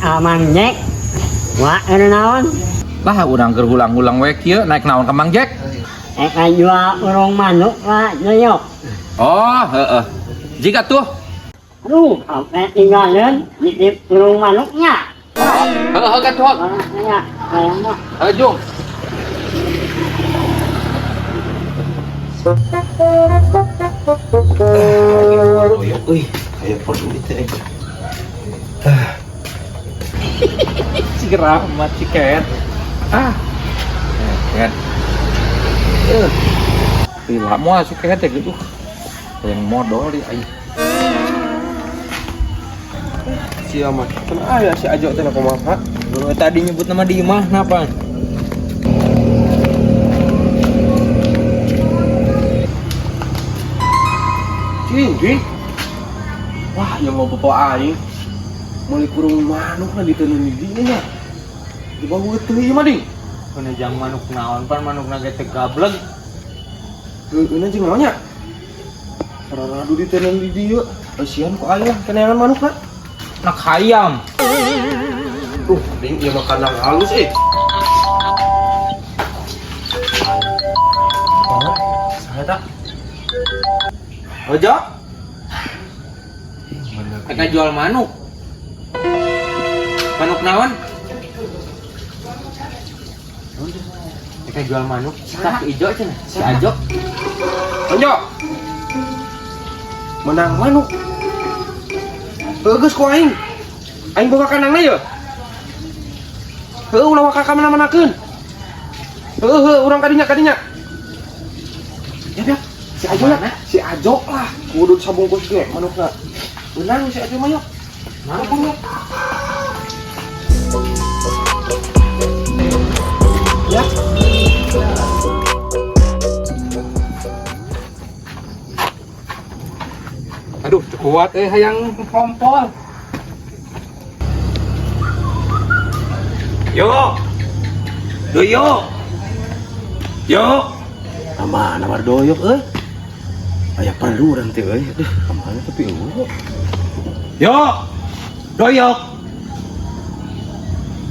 Amang Jack. Wah, ini naon? Lah urang keur hulang-hulang we kieu naik naon ka Mang Jack? Jual urung manuk lah, doyok. Oh, heeh. Jika tuh. Aduh, sampai tinggalin nitip urung manuknya. Heeh, ka tuh. Orangnya, kayak mah. Heuh, Jung. Doyok euy, aya perlu teh. Si Rahmat si Ket. Ah. Ket. Lila moal si Ket teh gitu. Yang modal di aing. Sia mah. Kan aya si Ajo teh kumaha? Lu tadi nyebut nama di imah napa? Cing, Wah, yang mau bapak aing. Meuli kurung manuk lah diteunun di dieu nya. Di bawah teu ieu mah ding. Kena jang manuk naon pan manuk ge teu gableg. Heueuh jeung naon nya? Raradu diteunun di dieu. Kasihan ku aing lah keneangan manuk lah. Nak hayam. Ding ieu mah kandang halus eh. Oh, saya tak. Ojo. Mereka jual manuk. Manuk naon? Mereka jual manuk. Tak ijo cenah. Si Ajo. Ojo. Menang manuk. Heuh geus ku aing. Aing boga kandangna ye. Heuh ulah waka ka mana-manakeun. Heuh heuh urang kadinya kadinya. Ya ya. Si Ajo lah, si Ajo lah. Kudu sabungkus ge manukna. Menang si Ajo mah yuk. Manuk yuk. Ya. Aduh, kuat hayang kompol. Yo. Doyok. Yo. Kamana war doyok euy? Aya perlu urang teh euy. Aduh, kamana tapi eueuh. Yo. Doyok.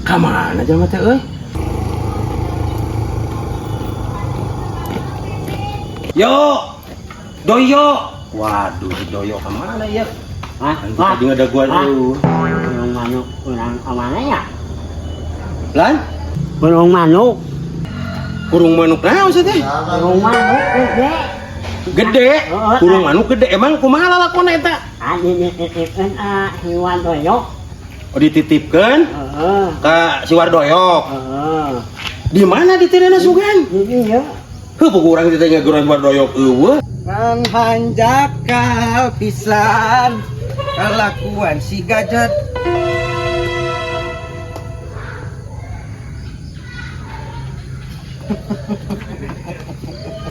Kamana jalma teh euy? Yo. Doyok. Waduh, doyok kamana ya? Wah, Tadi ada gua dulu. Urung manuk urang kamana ya? Lan, Urung manuk. kurung manuk naon sih teh? Urung manuk gede. Gede. Kurung manuk gede. Emang kumaha lalakon eta? Ah, dititipkeun hewan doyok. Oh, dititipkeun Heeh. ka si Wardoyok. Heeh. Di mana ditireuna sugan? Di dieu. Heuh, puguh urang ditanya geurang Wardoyok eueuh. Kan hanjakal pisan kelakuan si gajah.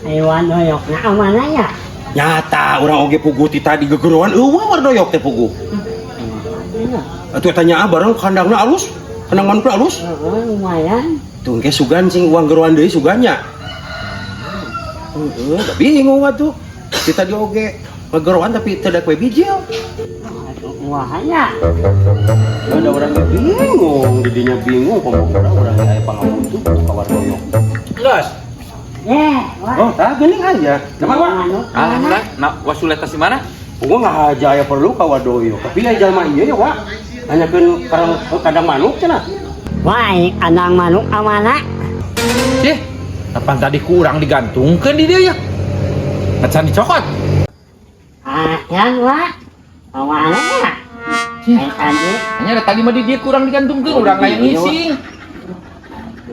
Hewan doyokna kamana ya? Nyata urang oge puguh ti tadi gegeroan eueuh Wardoyok teh puguh. Atuh tanya ah barang kandangna alus, kandang manukna alus. Heeh, lumayan. Tuh engke sugan sing uang geroan deui sugannya. Heeh, da bingung atuh. Ti tadi oge ngegeroan tapi teu da kue bijil. Atuh kumaha Ada orang bingung, didinya bingung, komo urang urang aya pangamuntu ka Wardoyok. Geus. Wah. Oh, tah geuning aya. Kumaha, Wak? Alhamdulillah. Nah, wasulet si mana? Gua ngahaja aya perlu ka Wardoyok. Tapi aya jalma ieu ya, Wak. Nanyakeun kandang manuk cenah. Wah, kandang manuk kamana? Cih, kapan tadi kurang digantungkeun di dia ya? Macan dicokot. Ah, yang wah. Kamana ya? Cih, Tadi. hanya ada tadi mah di dia kurang digantungkeun, urang aya ngising.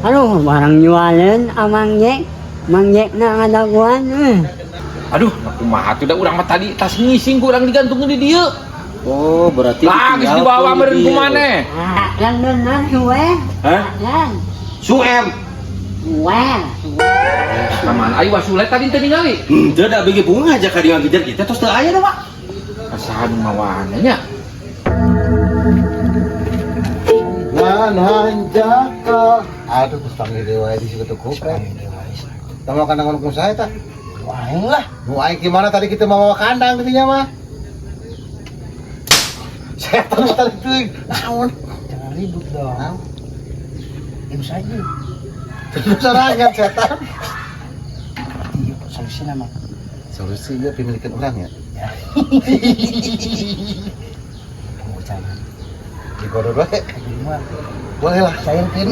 Aduh, barang jualan Amang Jack. Mang Jack na ngadaguan. Aduh, kumaha tuh da urang mah tadi tas ngising kurang digantungkeun di dieu. Oh, berarti Lah, geus dibawa meureun ku maneh. Ah, yang bener suwe. Hah? Yang Suem. suwe. Kamana ayo wasulet tadi teu ningali. Henteu da bagi bunga aja ka dieu ngagejar kita tos teu aya da, Wak. Asahan mawana nya. Nan hanjakal. Aduh, terus panggil dewa di situ kupret. Sama kandang manuk saya ta. Aing lah. Nu aing gimana tadi kita mau bawa kandang gitunya mah. Setan sekali teuing. Naon? Jangan ribut dong. Naon? Diam saja. Terus sorangan setan. Iya, solusi nama. Solusi ya pemilikan orang ya. Ya. Kamu jangan. Digodok wae. Di rumah. Boleh lah. Cairkan.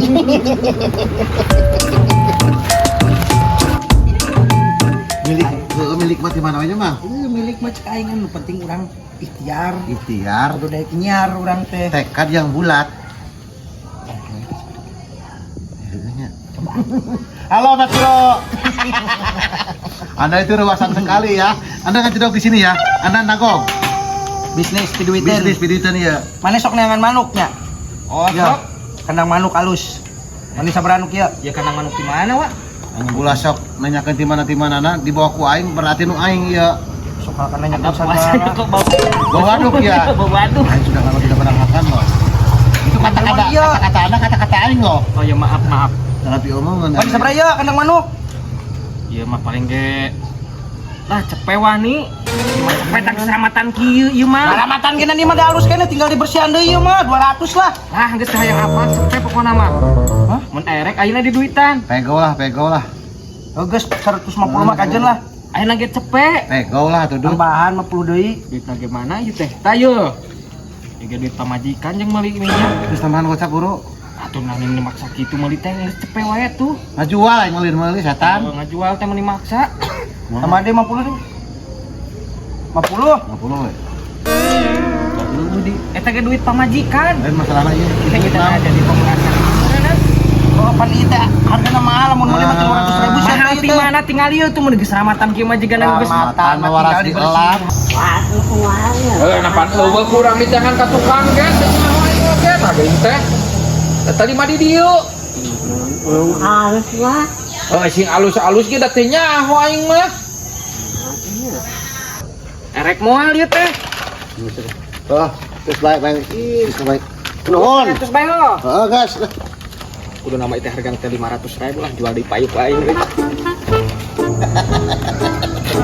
Milik heueuh, milik mah di mana we nya, Mang? Ini milik mah cek aing anu penting urang ikhtiar. Ikhtiar, Kudu daek nyiar urang teh. tekad yang bulat. Heueuh nya. Halo Mas Bro. Anda itu rewasan sekali ya. Anda kan tidak di sini ya. Anda nagong. Bisnis piduiteun. Bisnis piduiteun ya. Mana sok neangan manuknya? Oh, Ya. sok. Kandang manuk alus. Mana sabaraha manuk ieu? Ya kandang manuk di mana, Wak? Ulah sok nanyakeun ti mana ti manana dibawa ku aing berarti nu aing ya. Sok kalau nanya Ada puasa kok bau. Bau waduk ya. Bau waduk. Aing sudah lama tidak pernah makan loh. Itu kata-kata Iya. kata-kata Anda kata-kata aing loh. Oh ya maaf, maaf. Tapi omongan. Mana sabaraha ieu kandang manuk? Iya mah paling ge lah cepe wani. Mah cepe tak keselamatan kieu ieu mah. Kalamatan gini nih mah da alus kene tinggal dibersihan deui ieu mah 200 lah. Lah geus hayang apa cepe pokona mah. Hah? Mun erek ayeuna di duitan. Pego lah, pego lah. Oh geus 150 mah kajen lah. Ayeuna ge cepe. Pego lah tuh Dut. Tambahan 50 deui. Duitna ge mana ieu teh? Tayo. Ieu ge duit pamajikan jeung meuli minyak. Terus tambahan gocap buru. Atuh nang dimaksa kitu meuli teh geus cepe wae tuh. Ngajual aing meuli-meuli setan. Kalau ngajual teh meuni maksa. Tambah deui 50 deui. 50. 50 we. Lu di eta ge duit pamajikan. Lain masalahna ieu. Kita kita ada di pemerasan. Oh, pan ieu teh hargana mahal lamun meuli mah 300 ribu sia Mahal teh ti mana tinggal ieu tuh mun geus ramatan kieu mah jigana geus Ramatan mah waras dielap. Waduh, kumaha. Eh, napan eueuh kurang di tangan ka tukang ge, teu nyaho aing oge, tah geuning teh. Tadi mah di dieu. Urung halus wah. Eh, sing alus-alus ge da teu nyaho aing mah. Erek moal ieu teh. Oh, terus baik baik. Ih, terus baik. Nuhun. Terus bae ho. Heeh, gas. Kudu nama itu harga teh 500 ribu lah jual di payuk aing.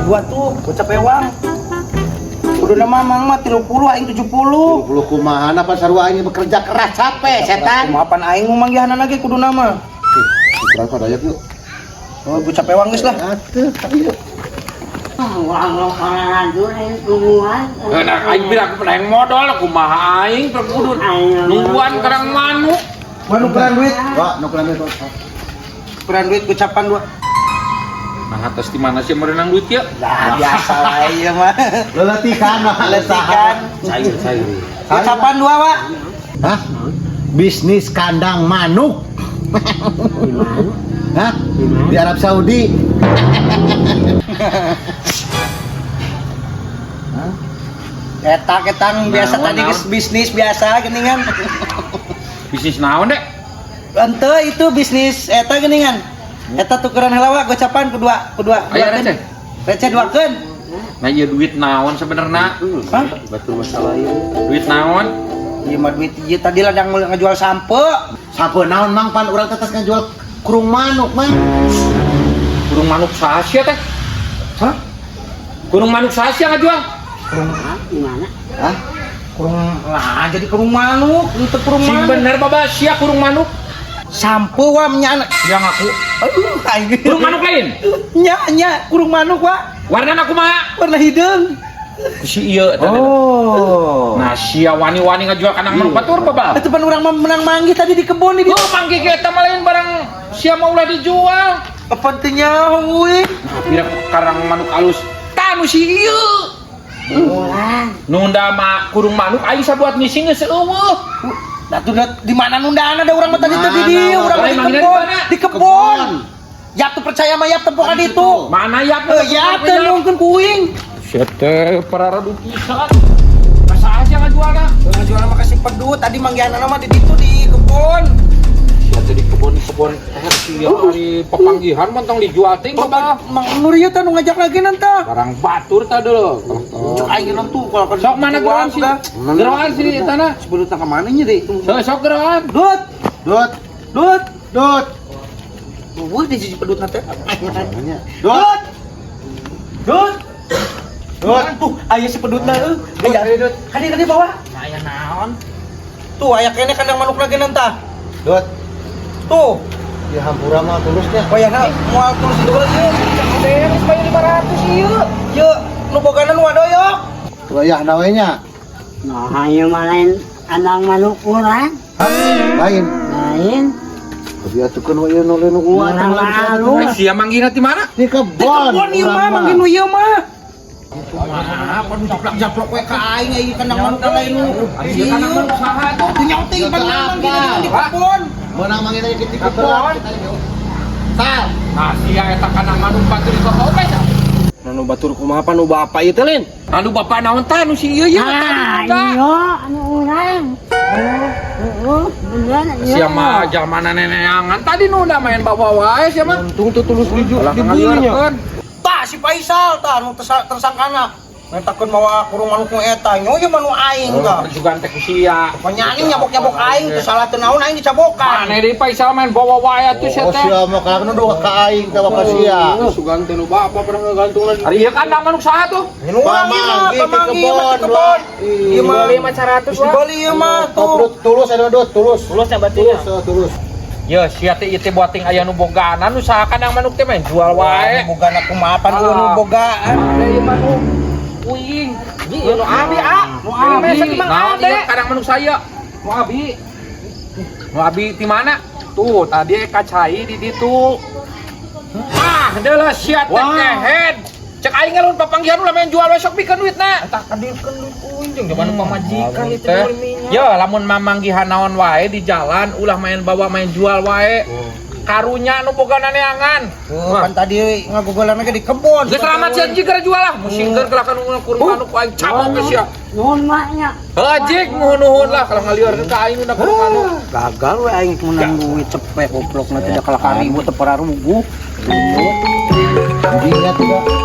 Dua tuh, gocap ewang. Kudu nama mang mah 30 aing 70. 70 kumaha apa sarua aing bekerja keras capek setan. Kumaha pan aing mau manggihanan lagi kudu nama. Kurang kok dayat yuk. Oh, gocap ewang geus lah. Atuh, tapi yuk. Wah, orang aing tungguan. Eh, nah aing bilang aku yang modal kumaha aing terus kudu nungguan karang manuk. Gua nukeran duit, Wah, nukeran duit. nukeran duit gocapan dua. Nah, atas di mana sih merenang duit ya? Lah, biasa lah ieu mah. Leletikan mah Leletikan. Cair, cair. Gocapan dua, Pak. Hah? Bisnis kandang manuk. Hah? Di Arab Saudi. Hah? Eta ketang biasa Naon, tadi naon? geus bisnis biasa geuningan. Bisnis naon dek? Ente itu bisnis eta geuningan. Eta tukeran heula wa gocapan kedua, kedua. Aya receh. Receh duakeun. Nah, iya duit naon sebenarnya? Hah? Betul masalah ieu. Duit naon? Ieu mah duit ieu tadi ladang ngajual sampe. Sape naon mang pan urang teh tos ngajual kurung manuk mang. Kurung manuk saha sia teh? Hah? Kurung manuk saha sia ngajual? Di mana? Hah? Kurung lah jadi kurung manuk, itu kurung Sing manuk. bener baba sia kurung manuk. Sampe wa nya Sia ngaku. Aduh, aing. Kurung manuk lain. Nya nya kurung manuk wa Warnana kumaha? warna hideung. Si ieu eta teh. Oh. Nah, sia wani-wani ngajual kandang manuk batur baba. Itu pan urang mah menang manggih tadi di kebun di. Oh, manggih ge eta mah lain barang sia mah ulah dijual. Apa teu nyaho euy? Nah, pira karang manuk alus. Tanu si ieu. Nunda mah kurung manuk aing sabuat ngising geus eueuh. Nah, tuh di mana nundaan ada urang mah tadi teh di dieu, urang mah di Lain manggihna di kebon, mana? di kebon. Yap tuh percaya mah yap tempokan itu. Mana yap? Eh, yap teh nyungkeun kuing. Sia teh pararadu pisan. Masa aja ngajualna? Ngajual mah kasih pedut, tadi manggihanana mah di ditu di kebon. Sia teh di kebon-kebon eh sia di pepanggihan mah tong dijual ting Bapak baba. Mang Nur ieu teh nu ngajak lagi nanta. Barang batur tah deuleu. Cuk aing tuh kalau kan Sok mana geroan sih? Geroan sih di tanah. Sebelum tak kemana nya deh. Sok sok geroan. Dut, Dut, dut. dut. Wah, di sisi pedut nate. Dut. Dut. Dut. Dut. Tuh, aya si pedutna euy. Aya. Kadi kadi bawa. Aya naon? Tuh, aya keneh kandang manuk lagi tah. Dut. Tuh, Ya hampura mah tulusnya. wayahna moal tulus itu ieu. Beres bayar 500 ieu. Ieu nu bogana nu wadoyok. Wayahna we nya. Nah, ieu mah lain kandang manuk urang. Hah? Lain. Lain. Tapi atukeun we ieu nu lain nu uang. Urang mah alus. Sia manggihna ti mana? Di kebon. Kebon ieu mah manggih nu ieu mah. Kumaha pan Japlak-japlok we ka aing ieu kandang manuk lain nu. Ieu kandang manuk saha tuh? Tuh nyauting pan manggih di kebon. Menang manggih tadi di kebon. Sal. Nah, sia eta kandang manuk batur di toko oge nya. Nu batur kumaha pan nu bapak ieu teh lin? Anu bapak naon tah nu si ieu ieu Ah, tadi tah. iya, anu urang. Heeh, bener ieu. Sia mah jamana neneangan tadi nu udah main bawa wae sia mah. Untung tuh tulus Ulah dibelinya. ngaliurkeun. Tah si Faisal tah nu tersangkana. Mentakeun mawa kurung manuk nu eta nyo ieu mah nu aing tah. Juga teh ku sia. Pokoknya aing nyabok-nyabok aing teu salah teu naon aing dicabokan. Maneh deui Faisal main bawa wae atuh sia Oh teh. sia mah kalahkeun nu ka aing teh bapak sia. Sugan teh nu bapak pernah ngegantung lagi. Ari ieu kandang manuk saha tuh? Nu urang ieu mah Pamanggi di pamanggi ieu mah di kebon, kebon. Wak. Ieu mah Beli 500 Geus dibeli ieu mah tuh. Oh, tulus ada dut, tulus. Tulus ya berarti Tulus, oh, tulus. Ya sia teh ieu teh buating aya nu boganan nu saha kandang manuk teh main jual wae. Boga na kumaha pan eueuh nu bogaan. Ada ieu mah nu uing. Ieu nu abi ah. Nu abi. Mang Naon Ade. ieu kandang manuk saya? Nu abi. Nu abi di mana? Tuh, tadi kacai di ditu. Ah, deuleuh sia teh kehed. Cek aing ngalun papanggihan ulah main jual we sok bikeun duitna. Tah kadiekeun duit uing jeung jaman pamajikan itu Teh. beli minyak. Ya, lamun mamanggihan naon wae di jalan ulah main bawa main jual wae. Karunya nu boga neangan. Tuh pan tadi ngagogolan ge di kebon. Geus selamat sia jig gara jual lah. Musingkeun kelakan nu kurung manuk ku aing cabok ge sia. Nuhun mah nya. Heuh jig nuhun-nuhun lah kalau ngaliurkeun ka aing udah kurung manuk. Gagal we aing menang duit cepet goblok na tidak kalah ribu teu pararuguh. Dinya tuh.